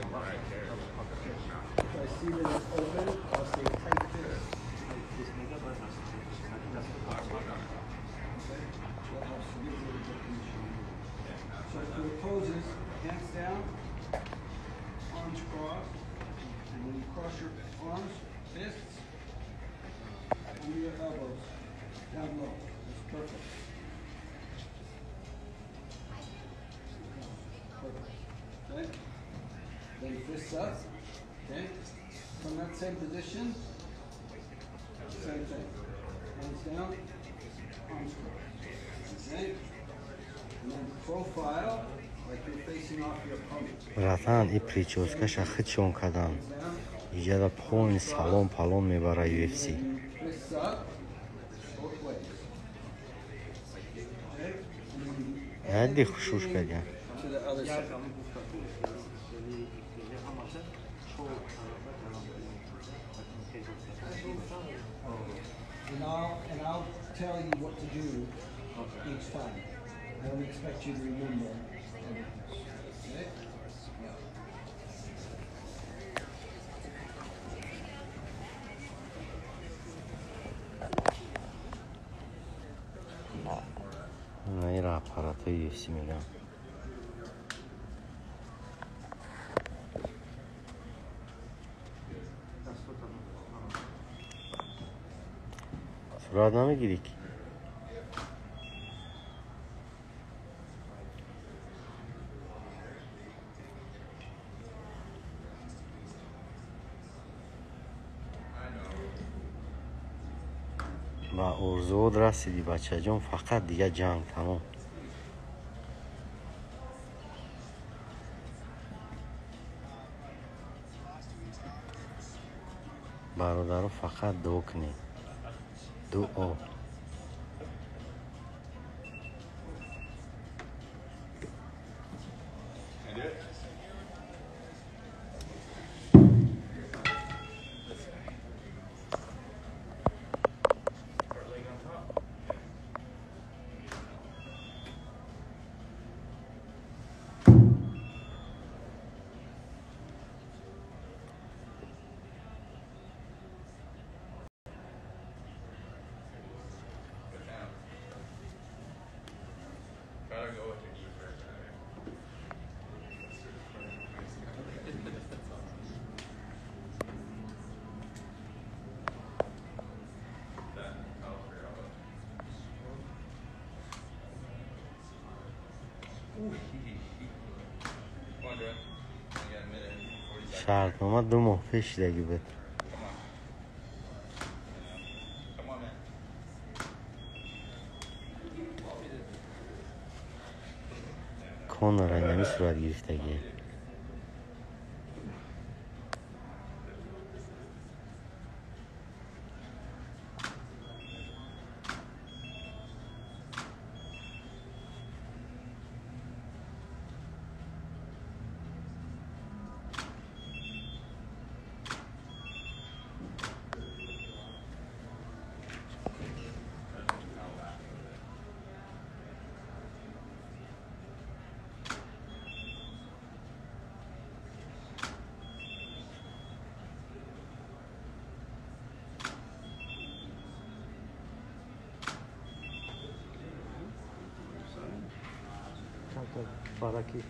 If I see that it's open, I'll say tight fist. Okay? That helps to give you a little bit of conditioning. So for the poses, hands down, arms crossed, and when you cross your arms, fists, under your elbows, down low. That's perfect. Perfect. Okay? Then fists up. Okay? From that same position, same thing. Hands down, arms crossed. Okay? And then profile, like you're facing off your opponent. Братан, и причёскаша худшон кардам. Иҷада полный салон палон мебара UFC. Fists up, both ways. Okay? And then Ҳадди хушуш кардям. to the other side. And I'll tell you what to do each time. I don't expect you to remember everything. Okay? Yeah. Ира аппаратҳои UFC мегӯям. Сурат намегирӣ ки? Ба орзуот расидӣ, бачаҷон, фақат дига ҷанг тамом. Бародаро, фақат дуо кунед, дуо. Can I do it? Front leg on top. Good down. Try to go with your knee first. That helps for your elbow. Come on, Jordan. You got a minute and 40 seconds. Шартнома 2 моҳ пеш шидагӣ буд. Come on. Come on, man. Конора инами сурат гирифтагӣ. Камтар баракӣ,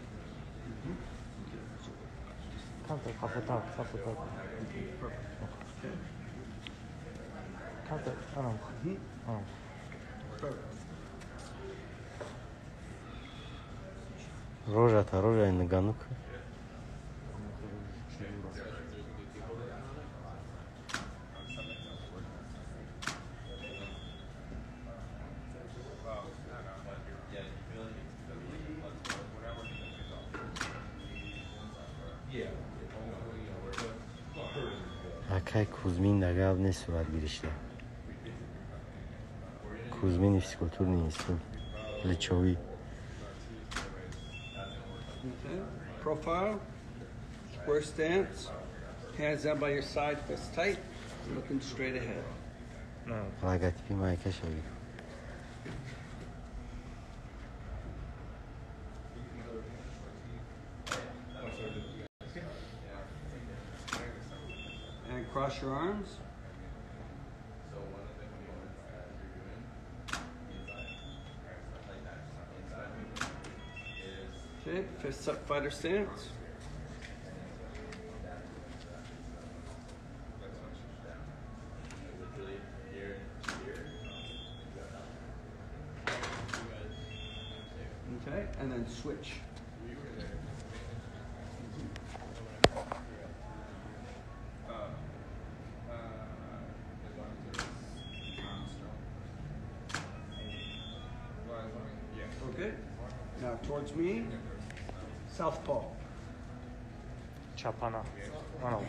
камтар хафотар, хафотар, камтар анам, анам. Рожата, рожаи ниганук. Yeah, you feel like it's we're not working the shoes off. Yeah. Акай Кузмин да гап нест, сурат гиришта. Кузмини физкультурный институт плечовӣ. Okay. Profile, square stance, hands down by your side, fists tight, looking straight ahead. Логотипи майкаша бин. cross your arms. Okay, fists up, fighter stance. Okay, and then switch. Okay, now towards me, southpaw. Чапана. Ана.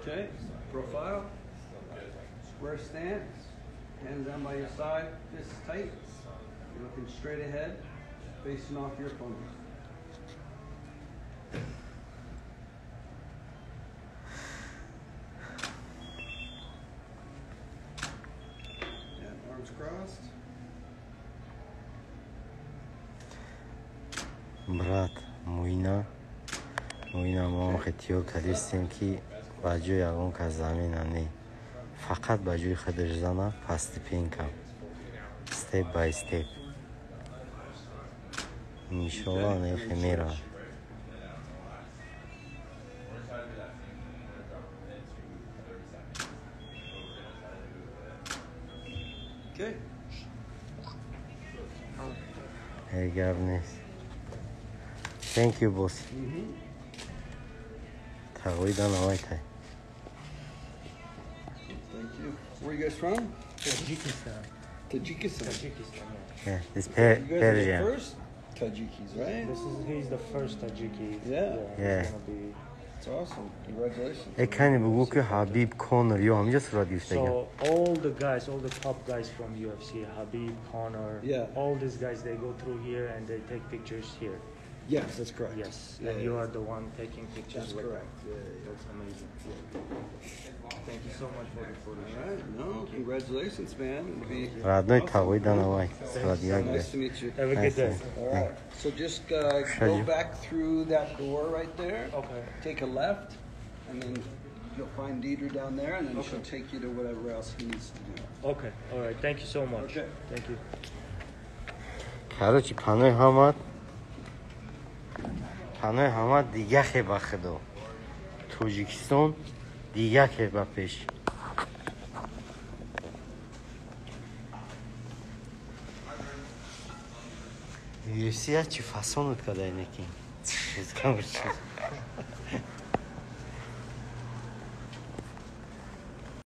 Okay, profile, square stance, hands down by your side, fists tight. You're looking straight ahead, facing off your opponent. And arms crossed. Брат, Муина, Муина, мо хетиё кадистем ки ба ҷои ягон кас замина не, фақат ба ҷои худаш зана постепенка, step by step. Иншолло нехе меравад. Okay. Ҳеҷ гап нест. Thank you, boss. Тағои данавайтай. Thank you. Where are you guys from? Tajikistan. Tajikistan. Tajikistan. Yeah, this You guys are the Persian. first Tajikis, right? This is he's the first Tajiki. Yeah. Yeah. He's gonna be. It's awesome. Congratulations. Э кани бугӯ ки Ҳабиб Конор ё ҳамҷа сурат гирифтагиам. So all the guys, all the top guys from UFC, Habib, Conor, Yeah. all these guys, they go through here and they take pictures here. Yes, that's correct. Yes, Yeah, and yeah. you are the one taking pictures That's with correct. them. Yeah, yeah. That's amazing. Thank you so much for the photo. All right. No, congratulations, man. It'll be Родной тағои данавай сурат як nice to meet you. Have a good day. All right. So just go Shall you? back through that door right there. Okay. Take a left, and then you'll find Deidre down there, and then she'll take you to whatever else he needs to do. Okay. All right. Thank you so much. Okay. Thank you. Короче, панои ҳамад, панои ҳамад дига хе ба худо. Тоҷикистон дига хе ба пеш. UFC як чи фасонут кадай неки. Чиз.